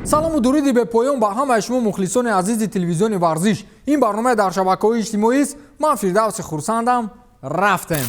Салому дуруди бепоён ба ҳамаи шумо, мухлисони азизи телевизиони «Варзиш». Ин барнома дар шабакаҳои иҷтимоист. Ман Фирдавси Хурсандам. Рафтем.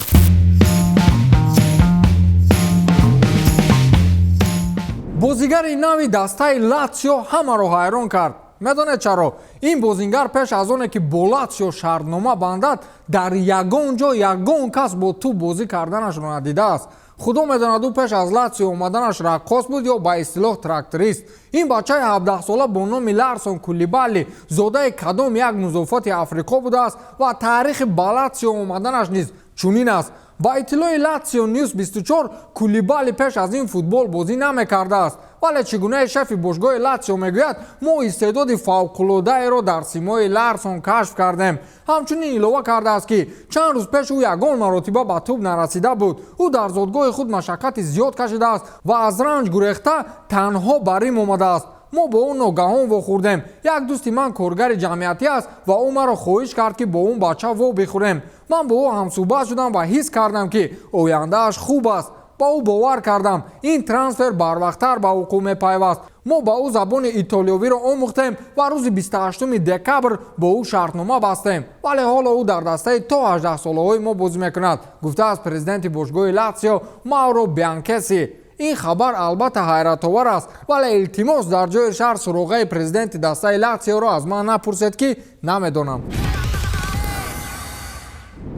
Бозигари нави дастаи «Латсио» ҳамаро ҳайрон кард. Медонед чаро? Ин бозингар пеш аз оне ки бо «Латсио» шартнома бандад, дар ягон ҷо ягон кас бо тӯб бозӣ карданашро надидааст. Худо медонад, ӯ пеш аз «Латсио» омаданаш раққос буд ё ба истилоҳ тракторист. Ин бачаи 17сола бо номи Ларсон Кулибали зодаи кадом як музофоти Африқо будааст ва таърихи ба «Латсио» омаданаш низ чунин аст. Ба иттилои Латсио Ньюс 24, Кулибали пеш аз ин футбол бозӣ намекардааст, вале чӣ гунаи шефи бошгоҳи «Латсио» мегӯяд, мо истеъдоди фавқулодаеро дар симои Ларсон кашф кардем. Ҳамчунин илова кардааст, ки чанд рӯз пеш ӯ ягон маротиба ба тӯб нарасида буд. Ӯ дар зодгоҳи худ машаққати зиёд кашидааст ва аз ранҷ гурехта танҳо ба Рим омадааст. Мо бо ӯ ногаҳон вохӯрдем. Як дӯсти ман коргари ҷамъиятӣ аст ва ӯ маро хоҳиш кард, ки бо он бача во бихӯрем. Ман бо ӯ ҳамсӯҳбат шудам ва ҳис кардам, ки ояндааш хуб аст. Ба ӯ бовар кардам. Ин трансфер барвақттар ба вуқӯъ мепайваст. Мо ба ӯ забони итолиёвиро омӯхтем ва рӯзи 28 декабр бо ӯ шартнома бастем, вале ҳоло ӯ дар дастаи то 18 солаҳои мо бозӣ мекунад, гуфтааст президенти бошгоҳи «Латсио» Мауро Бианкеси. Ин хабар албатта ҳайратовар аст, вале илтимос, дар ҷои шаҳр суроғаи президенти дастаи «Латсиоро» аз ман напурсед, ки намедонам.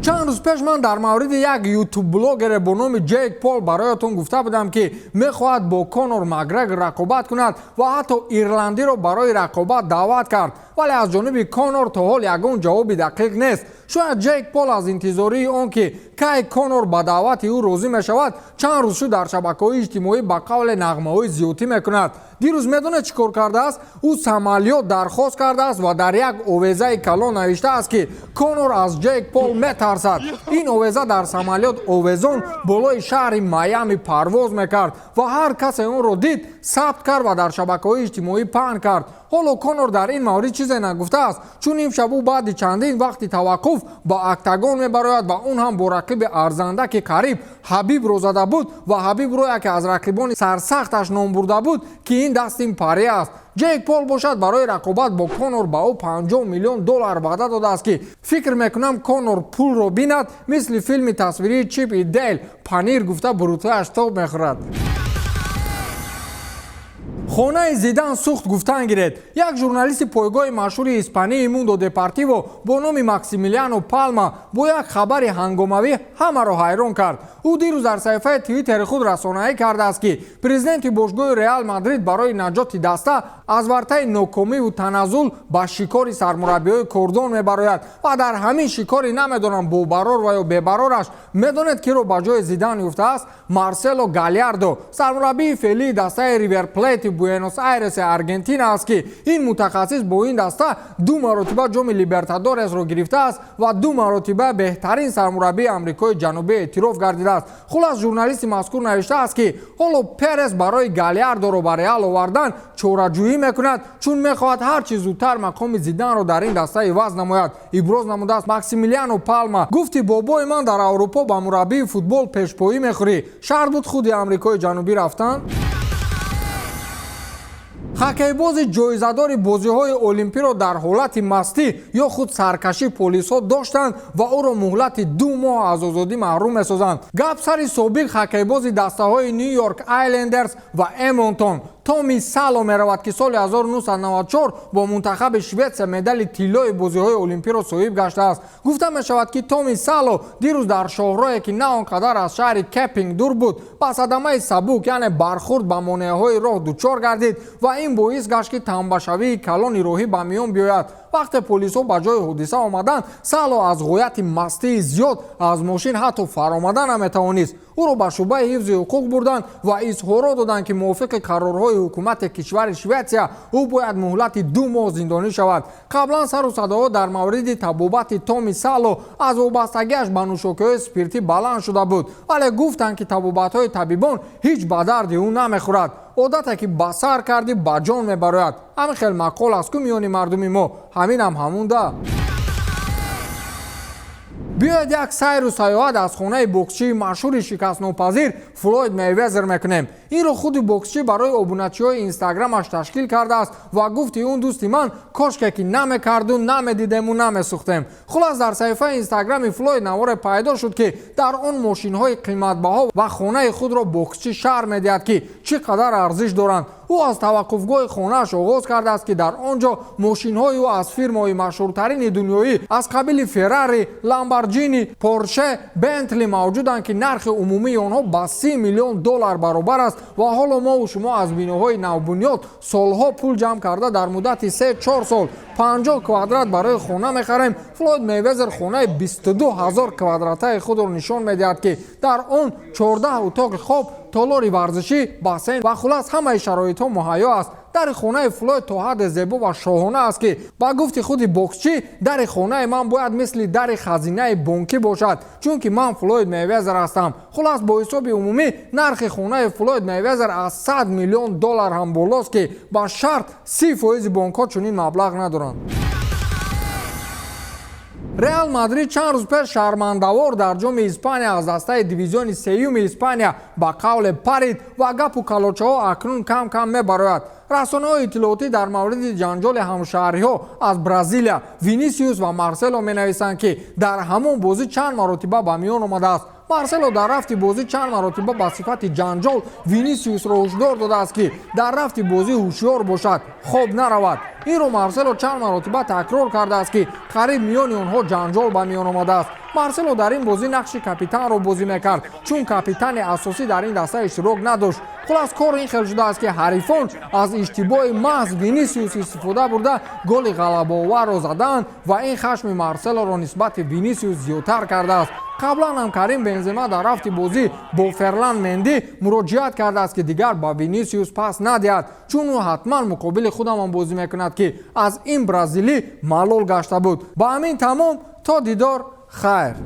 Чанд рӯз пеш ман дар мавриди як ютуб-блогере бо номи Ҷейк Пол бароятон гуфта будам, ки мехоҳад бо Конор Макгрегор рақобат кунад ва ҳатто ирландиро барои рақобат даъват кард, вале аз ҷониби Конор то ҳол ягон ҷавоби дақиқ нест. Шояд Ҷейк Пол аз интизории он ки кай Конор ба даъвати ӯ розӣ мешавад, чанд рӯз шуд дар шабакаҳои иҷтимоӣ ба қавле нағмаҳои зиёдтӣ мекунад. Дирӯз медонед чӣ кор кардааст? Ӯ самолёт дархост кардааст ва дар як овезаи калон навиштааст, ки Конор аз Ҷейк Пол метарсад. Ин овеза дар самолёт овезон болои шаҳри Майами парвоз мекард ва ҳар касе онро дид, сабт кард ва дар шабакаҳои иҷтимоӣ паҳн кард. Ҳоло Конор дар ин маврид чизе нагуфтааст, чун имшаб ӯ баъди чандин вақти таваққуф ба октагон мебарояд ва он ҳам бо рақиби арзанда, ки қариб Ҳабибро зада буд ва Ҳабибро яке аз рақибони сарсахташ ном бурда буд, ки ин Дастин Порье аст. Ҷейк Пол бошад, барои рақобат бо Конор ба ӯ 50 миллион доллар ваъда додааст, ки фикр мекунам, Конор пулро бинад, мисли филми тасвирии «Чип и Дейл» панир гуфта бурутааш тоб мехӯрад. Хонаи Зидан сӯхт гуфтан гиред. Як журналисти пойгоҳи машҳури испании «Мундо Депортиво» бо номи Максимилиано Палма бо як хабари ҳангомавӣ ҳамаро ҳайрон кард. Ӯ дирӯз дар саҳифаи Твиттери худ расонаӣ кардааст, ки президенти бошгоҳи «Реал Мадрид» барои наҷоти даста аз вартаи нокомиву таназзул ба шикори сармураббиҳои кордон мебарояд ва дар ҳамин шикори намедонам бо барор ва ё бебарораш медонед киро ба ҷои Зидан ёфтааст? Марсело Галярдо, сармураббии феълии дастаи «Риверплейти» Буэнос Айреси Аргентина аст, ки ин мутахассис бо ин даста ду маротиба ҷоми Либертадоресро гирифтааст ва ду маротиба беҳтарин сармураббии Амрикои Ҷанубӣ эътироф гардидааст. Хулас, журналисти мазкур навиштааст, ки ҳоло Перес барои Галярдоро ба «Реал» овардан чораҷӯӣ мекунад, чун мехоҳад ҳар чӣ зудтар мақоми Зиданро дар ин даста иваз намояд, иброз намудааст Максимилиано Палма. Гуфти бобои ман, дар Аврупо ба мураббии футбол пешпоӣ мехӯрӣ, шарт буд худи Амрикои Ҷанубӣ рафтан. Хоккейбози ҷоизадори бозиҳои олимпиро дар ҳолати мастӣ ё худ саркашӣ полисҳо доштанд ва ӯро муҳлати 2 моҳ аз озодӣ маҳрум месозанд. Гап сари собиқ хоккейбози дастаҳои Ню Йорк Айлендерс ва Эдмонтон Томи Сало меравад, ки соли 1994 бо мунтахаби Шветсия медали тиллои бозиҳои олимпиро соҳиб гаштааст. Гуфта мешавад, ки Томи Сало дирӯз дар шоҳроҳе, ки на он қадар аз шаҳри Кепинг дур буд, ба садамаи сабук, яъне бархӯрд ба монеаҳои роҳ дучор гардид ва ин боис гашт, ки тамбашавии калони роҳӣ ба миён биёяд. Вақте полисҳо ба ҷои ҳодиса омаданд, Сало аз ғояти мастии зиёд аз мошин ҳатто фаромада наметавонист. Ӯро ба шӯъбаи ҳифзи ҳуқуқ бурданд ва изҳорот доданд, ки мувофиқи қарорҳои ҳукумати кишвари Шветсия ӯ бояд муҳлати 2 моҳ зиндонӣ шавад. Қаблан сару садоҳо дар мавриди табобати Томи Сало аз вобастагиаш ба нӯшокиҳои спиртӣ баланд шуда буд, вале гуфтанд, ки табобатҳои табибон ҳеҷ ба дарди ӯ намехӯрад. Одате ки ба сар кардӣ, ба ҷон мебарояд, ҳамин хел мақол аст ку миёни мардуми мо, ҳаминам ҳамунда. Биёед, як сайру саёҳат аз хонаи боксчии машҳури шикастнопазир Флойд Мейвезер мекунем. Инро худи боксчӣ барои обуначиҳои Инстаграмаш ташкил кардааст ва гуфти он дӯсти ман, кошке ки намекарду, намедидему намесӯхтем. Хулас, дар саҳифаи Инстаграми Флойд наворе пайдо шуд, ки дар он мошинҳои қиматбаҳо ва хонаи худро боксчӣ шарҳ медиҳад, ки чӣ қадар арзиш доранд. Ӯ аз таваққуфгоҳи хонааш оғоз кардааст, ки дар он ҷо мошинҳои ӯ аз фирмаҳои машҳуртарини дунёӣ аз қабили Феррари, Ламборҷини, Порше, Бентли мавҷуданд, ки нархи умумии онҳо ба 30 миллион доллар баробар аст. Ва ҳоло мову шумо аз биноҳои навбунёд солҳо пул ҷамъ карда, дар муддати 3-4 сол 50 квадрат барои хона мехарем. Флойд Мейвезер хонаи 22 000 квадратаи худро нишон медиҳад, ки дар он 14 утоқи хоб, толори варзишӣ, бассейн ва хулас, ҳамаи шароитҳо муҳайё аст. Дари хонаи Флойд то ҳадде зебо ва шоҳона аст, ки ба гуфти худи боксчӣ, дари хонаи ман бояд мисли дари хазинаи бонкӣ бошад, чунки ман Флойд Мейвезер ҳастам. Хулас, бо ҳисоби умумӣ нархи хонаи Флойд Мейвезер аз 100 миллион доллар ҳам болост, ки ба шарт 30 фоизи бонкҳо чунин маблағ надоранд. Реал Мадрид чанд рӯз пеш шармандавор дар Ҷоми Испания аз дастаи дивизиони сеюми Испания ба қавле парид ва гапу калочаҳо акнун кам кам мебарояд. Расонаҳои иттилоотӣ дар мавриди ҷанҷоли ҳамшаҳриҳо аз Бразилия Винисиус ва Марсело менависанд, ки дар ҳамон бозӣ чанд маротиба ба миён омадааст. Марсело дар рафти бозӣ чанд маротиба ба сифати ҷанҷол Винисиусро ҳушдор додааст, ки дар рафти бозӣ ҳушёр бошад, хоб наравад. Инро Марсело чанд маротиба такрор кардааст, ки қариб миёни онҳо ҷанҷол ба миён омадааст. Марсело дар ин бозӣ нақши капитанро бозӣ мекард, чун капитани асосӣ дар ин даста иштирок надошт. Хулас, кор ин хел шудааст, ки ҳарифон аз иштибоҳи маҳз Винисиус истифода бурда, голи ғалабаоварро заданд ва ин хашми Марселоро нисбати Винисиус зиёдтар кардааст. Қаблан ҳам Карим Бензема дар рафти бозӣ бо Ферлан Менди муроҷиат кардааст, ки дигар ба Винисиус пас надиҳад, чун ӯ ҳатман муқобили худамон бозӣ мекунад, ки аз ин бразилӣ малол гашта буд. Ба ҳамин тамом, то дидор, хайр.